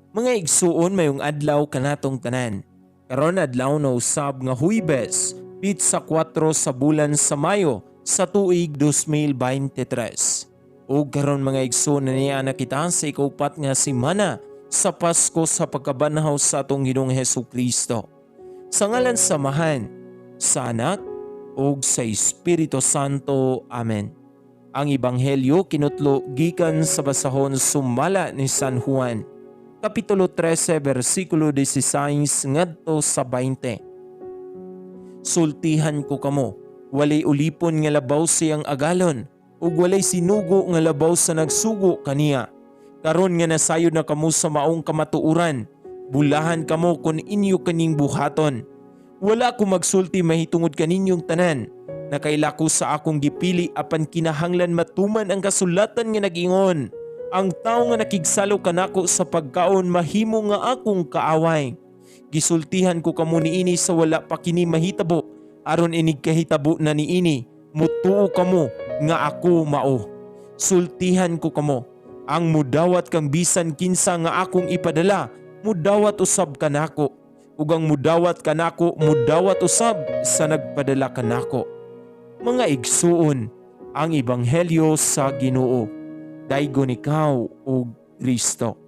Mga igsuon, mayong adlaw kanatong tanan. Karon adlaw na usab nga Huwebes, pitsa 4 sa bulan sa Mayo sa tuig 2023. Ug karon, mga igsuon, niya na kita sa ikaupat nga semana sa Pasko sa pagkabanhaw sa atong Ginoong Hesus Kristo. Sa ngalan sa Amahan, sa Anak, ug sa Espiritu Santo. Amen. Ang Ebanghelyo kinutlo gikan sa basahon sumala ni San Juan, Kapitulo 13, versikulo 16 ngadto sa 20. Sultihan ko kamo, walay ulipon nga labaw siyang agalon, ug walay sinugo nga labaw sa nagsugo kaniya. Karon nga nasayod na kamo sa maong kamatuoran, bulahan kamo kon inyo kaning buhaton. Wala ko magsulti mahitungod kaninyong tanan. Nakaila ko sa akong gipili, apan kinahanglan matuman ang kasulatan nga nagingon, "Ang tawo nga nakigsalo kanako sa pagkaon mahimo nga akong kaaway." Gisultihan ko kamo niini sa wala pa kini mahitabo, aron inig kahitabo na niini, mutuo kamo nga ako mao. Sultihan ko kamo, ang mudawat kang bisan kinsa nga akong ipadala, mudawat usab kanako. Ug ang mudawat kanako, mudawat usab sa nagpadala kanako. Mga igsuon, ang ebanghelyo sa Ginoo. Daygon ikaw, o Kristo.